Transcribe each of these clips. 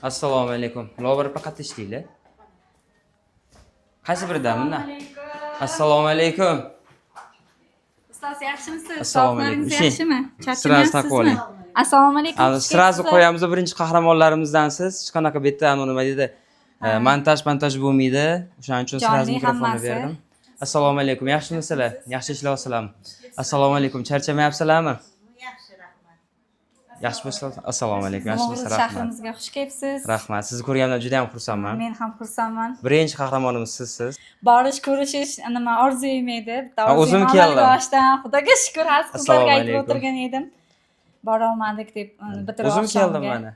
Assalomu alaykum. Lobar opa, qayerda ishlaysizlar? Qaysi birida bundan? Assalomu alaykum. Ustoz, yaxshimisiz? Assalomu alaykum. Sog'liqlaringiz yaxshimi? Сразу taqib oling. Charchamayapsizmi? Assalomu alaykum. Ani Xush сразу kelibsizlar. qo'yamiz, birinchi qahramonlarimizdansiz. Hech qanaqa bu yerda anavi nima deydi, montaj montaj bo'lmaydi. O'shaning uchun Jonli сразу mikrofonni hammasi. berdim. Assalomu alaykum. Yaxshimisizlar? Yaxshi ishlayapsizlarmi? Assalomu alaykum. Charchamayapsizlarmi? Yaxshi, rahmat. Yaxshi bo'lsa, assalomu alaykum. Bulung'ur Yaxshimisiz? Rahmat. shahrimizga xush kelibsiz. Rahmat. Sizni ko'rganimdan juda ham xursandman. Men ham xursandman. Birinchi qahramonimiz sizsiz. Borish, ko'rishish nima orzuyim edi. Bitta Ha, o'zim orzuyim keldim. amalga oshdi. Xudoga shukur, hozir Assalomu qizlarga aytib alaykum. o'tirgan edim. Borolmadik deb bitirib O'zim keldim oqshomga. mana.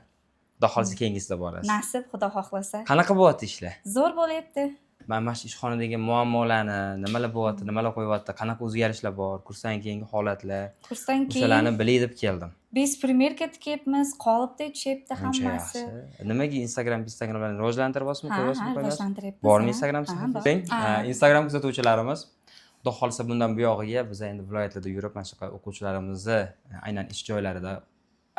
Xudo xohlasa, keyingisida borasiz. Nasib, Xudo xohlasa. Qanaqa bo'lyapti ishlar? Zo'r bo'lyapti. Man shu ishxonadagi muammolarni, nimalar bo'lyapti, nimalar qo'yyapti, qanaqa o'zgarishlar bor, kursdan keyingi holatlar, Kursdan keyin o'shalarni bilay deb keldim. Без примерка tikyapmiz, qolipda tushyapti Uncha hammasi. yaxshi. Nimaga Instagramlarni rivojlantiryapsizmi, Ha, qo'yyapsizmi, ha, qo'ymayapsizmi? rivojlantiryapmiz. Bormi ha. Instagram Ha, bor. sahifang? Ha. Instagram kuzatuvchilarimiz, Xudo xohlasa, bundan buyog'iga biz endi viloyatlarda yurib, mana shunaqa o'quvchilarimizni aynan ish joylarida,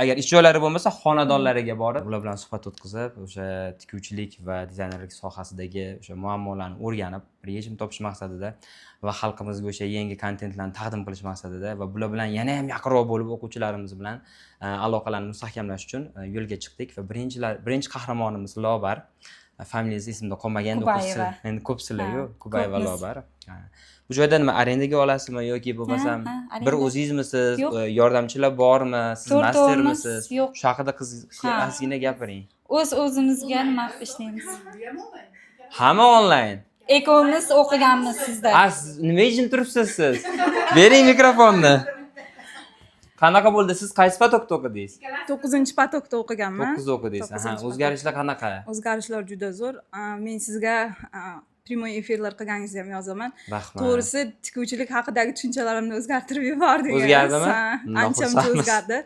agar ish joylari bo'lmasa, xonadonlariga borib, ular bilan suhbat o'tkazib, o'sha tikuvchilik va dizaynerlik sohasidagi o'sha muammolarni o'rganib, bir yechim topish maqsadida va xalqimizga o'sha yangi kontentlarni taqdim qilish maqsadida va bular bilan yana ham yaqinroq bo'lib, o'quvchilarimiz bilan aloqalarni mustahkamlash uchun yo'lga chiqdik va birinchi qahramonimiz Lobar. Familiyasi esimda qolmagan endi. Kubayeva. Endi ko'psizlar-yu. Ha, Kubayeva. ko'pmiz. Lobar. Ha. Bu joyda nima, arendaga olasizmi yoki bo'lmasam Ha, bir arenda. o'zingizmisiz? Yo'q. Yordamchilar bormi? Siz To'rtovimiz. mastermisiz? Yo'q. Shu haqida qiz Ha. ozgina gapiring. O'z o'zimizga nima qilib ishlaymiz. Hamma onlayn. Ikkovimiz o'qiganmiz sizda. A, siz nima jim turibsiz siz? Bering mikrofonni. Qanaqa bo'ldi? Siz qaysi поток da o'qidingiz? To'qqizinchi поток da o'qiganman. To'qqizda o'qidingiz, aha. To'qqizinchi. O'zgarishlar qanaqa? O'zgarishlar juda zo'r. Men sizga прямой efirlar qilganingizni ham yozaman. Rahmat. To'g'risi, tikuvchilik haqidagi tushunchalarimni o'zgartirib yubordingiz. O'zgardimi? Ha, Bundan ancha muncha xursandmiz. o'zgardi.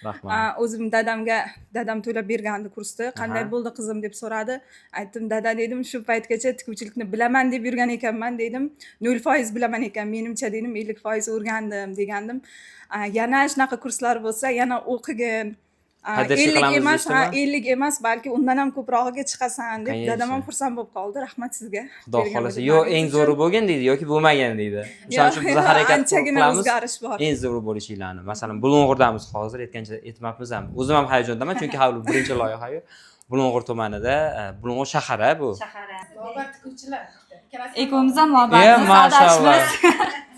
Rahmat. O'zim dadamga, dadam to'lab bergandi kursni, "Qanday bo'ldi, qizim?" deb so'radi. Aytdim, "Dada," dedim, "shu paytgacha tikuvchilikni bilaman deb yurgan ekanman," dedim, "0% bilaman ekan menimcha," dedim, "50% o'rgandim," degandim. "Yana shunaqa kurslar bo'lsa, yana o'qigin. Поддержка 50 qilamiz emas, ha, deysizmi? 50 emas, balki undan ham ko'prog'iga chiqasan," deb. Конечно. Dadam ham xursand bo'lib qoldi. Rahmat sizga Xudo bergan xohlasa, yo bilimlaringiz eng uchun. zo'ri bo'lgin deydi yoki bo'lmagan deydi. O'shaning uchun biz harakat Anchagina qilamiz. o'zgarish bor. Eng zo'ri bo'lishinglarni. Masalan, Bulung'urdamiz hozir, aytgancha aytmabmiz ham. O'zim ham hayajondaman, chunki hali birinchi loyiha-yu. Bulung'ur tumanida, Bulung'ur shahari bu. Shahara. Lobar tikuvchilar. Ikkalasi. Ikkovimiz ham E, lobarmiz, mashalloh. adashmiz.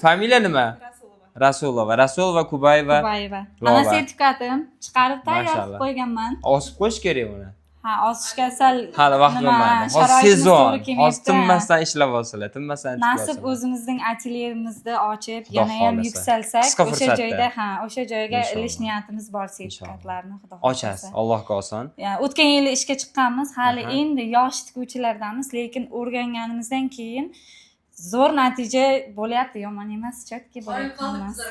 Familiya nima? Rasulova. Rasulova, Kubayeva. Kubayeva. Lobar. Mana sertifikatim chiqarib, tayyor qilib Mashalloh. qo'yganman. Osib qo'yish kerak uni. Ha, osishga sal Hali vaqt nima, bo'lmadi. Hozir sharoitimiz sezon. to'g'ri Hozir kelmayapti. tinmasdan ishlab olsinlar, tinmasdan tikib Nasib, olsinlar. o'zimizning atelyemizni ochib, Xudo yana ham xohlasa. yuksalsak, Qisqa o'sha fursatda. joyda, ha, o'sha joyga Inshaalloh. ilish niyatimiz bor sertifikatlarni, Xudo Ochasiz. xohlasa. Allohga oson. Ya, o'tgan yili ishga chiqqanmiz, hali endi yosh tikuvchilardamiz, lekin o'rganganimizdan keyin zo'r natija bo'lyapti, yomon emas, чётко bo'lyapti hammasi.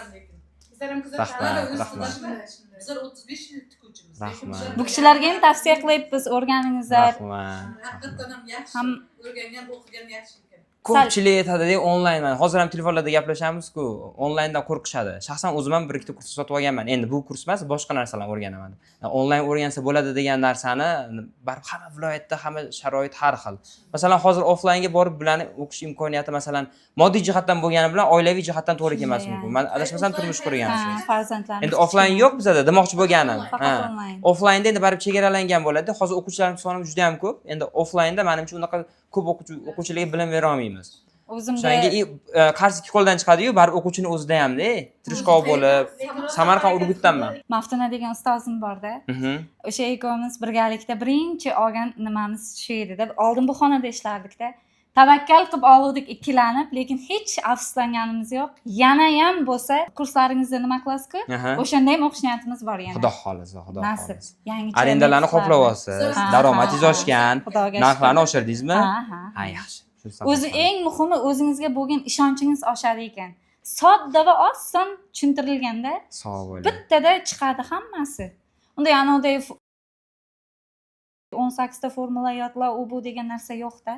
Bizlar ham kuzatamiz. Rahmat, rahmat. Bizlar 35 yil tikuvchimiz. Rahmat. Bu kishilarga ham tavsiya qilyapmiz, o'rganingizlar. Rahmat. Haqiqatdan ham yaxshi. O'rgangan, o'qigan yaxshi ekan. Ko'pchilik aytadida, onlayn, mana hozir ham telefonlarda gaplashamiz-ku, onlayndan qo'rqishadi. Shaxsan o'zim ham bir ikkita kurs sotib olganman. Endi bu kurs emas, boshqa narsalarni o'rganaman. Onlayn o'rgansa bo'ladi degan narsani baribir hamma viloyatda hamma sharoit har xil. Masalan, hozir offlaynga borib bularni o'qish imkoniyati, masalan, moddiy jihatdan bo'lgani bilan oilaviy jihatdan to'g'ri kelmasligi mumkin. Man adashmasam, turmush qurgansiz. Ha, farzandlarimiz Endi offlayn yo'q bizada demoqchi bo'lganim. Faqat Ha. onlayn. Offlaynda endi baribir chegaralangan bo'ladi. Hozir o'quvchilarimiz soni juda ham ko'p. Endi offlaynda manimcha unaqa ko'p o'quvchilarga bilim bera olmaymiz. O'zimda O'shanga qarz ikki qo'ldan chiqadi-yu, baribir o'quvchini o'zida hamda tirishqoq bo'lib. Samarqand, Urgutdanman. Maftuna degan ustozim borda. O'sha ikkovimiz birgalikda birinchi olgan nimamiz shu edida. Oldin bu xonada ishlardikda, tavakkal qilib oluvdik ikkilanib, lekin hech afsuslanganimiz yo'q. Yanayam bo'lsa, kurslaringizda nima qilasizku, o'shanda ham o'qish niyatimiz bor yana. Xudo xohlasa, Xudo Nasib, xohlasa. yangicha Arendalarni metodlarni. qoplab olsiz, Ha, daromadingiz ha, ha. oshgan, Xudoga narxlarni shukur. oshirdingizmi? Ha. Ha, yaxshi. Shunisi O'zi xursandman. eng muhimi, o'zingizga bo'lgan ishonchingiz oshadi ekan, sodda va oson tushuntirilganda. Sog' bo'ling. Bittada chiqadi hammasi. Unda anaviday 18 ta formula yodla, u bu degan narsa yo'qda.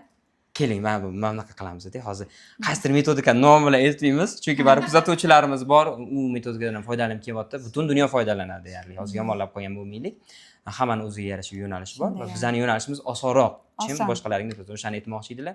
Keling, mana bunaqa qilamiz-da. Hozir qaysidir metodika nomi bilan aytmaymiz, chunki baribir kuzatuvchilarimiz bor, u metodikadan foydalanib kelyapti, butun dunyo foydalanadi deyarli. Hozir yomonlab qolgan bo'lmaylik, hammani o'ziga yarasha yo'nalishi bor va Shunday. bizani yo'nalishimiz osonroq, chin Oson. boshqalarga nisbatan, o'shani aytmoqchi edilar.